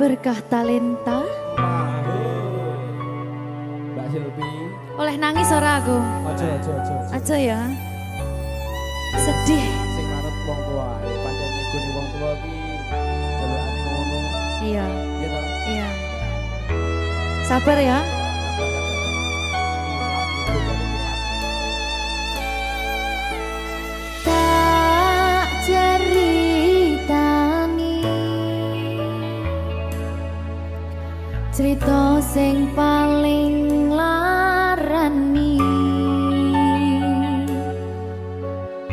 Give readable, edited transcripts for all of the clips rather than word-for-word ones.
Berkah talenta. Mbak Silvi. Oleh nangis ora aku? Aja, aja, aja. Aja ya. Sedih. Sing manut wong tua, pancen igune wong tua ki jalukane ngono. Iya. Iya toh? Iya. Sabar ya. Tak ceritani cerita sing paling larani,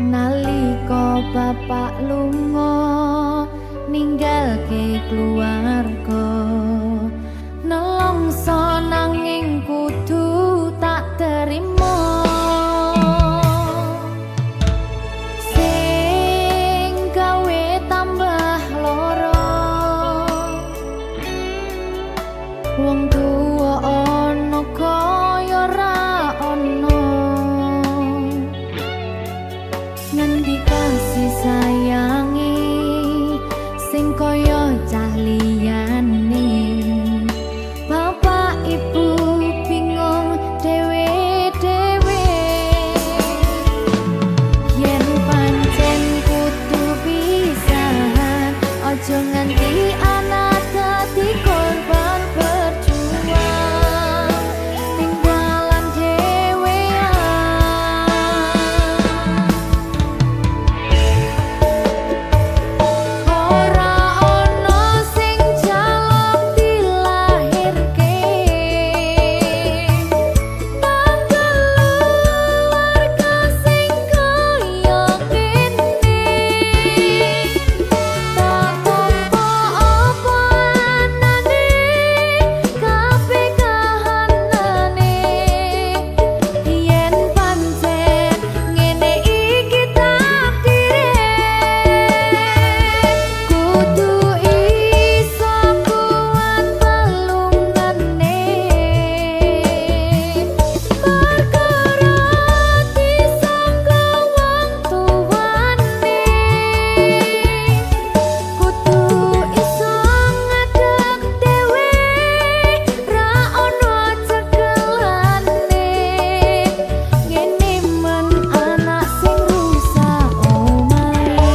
nalika bapak lunga ninggalke keluarga, nelongso nanging kudu tak terima. Sing gawe tambah loro, wong tuwa ana kaya ra ana, ngendi kasih sayange sing kaya cah liyane. Bapak ibu bingung dhewe-dhewe, yen pancen kudu pisahan, aja nganti anak dadi korban berjuang tinggalan dhewean. Ora ono sing jaluk dilahirke nang keluarga sing kaya ngene. Tak tampa apa anane kabeh kahanane, yen pancen ngene iki takdire, kudu iso kuat palungane, perkara disangka wong tuane, kudu iso ngadeg dhewe ra ono cekelane. Ngene men anak sing rusak omahe.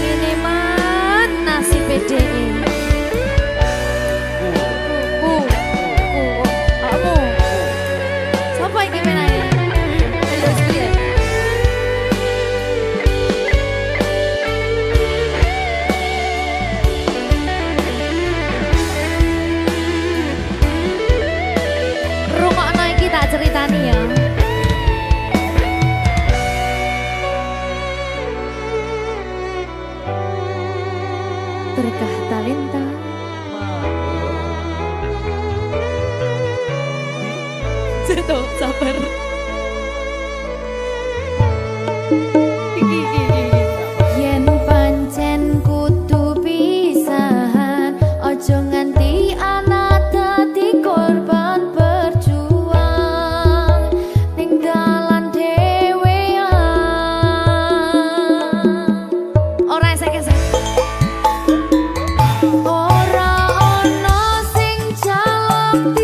Ngene men nasib DE. Ku, ku, awakmu. Sopo iki menangi? Ayo piye? Rungokno iki tak ceritani ya. Berkah talenta. Ceto, sabar. Iki, iki, iki, iki. Yen pancen kudu pisahan, aja nganti anak dadi korban berjuang tinggalan dhewean. Ora esek-esek. Ora ono sing jaluk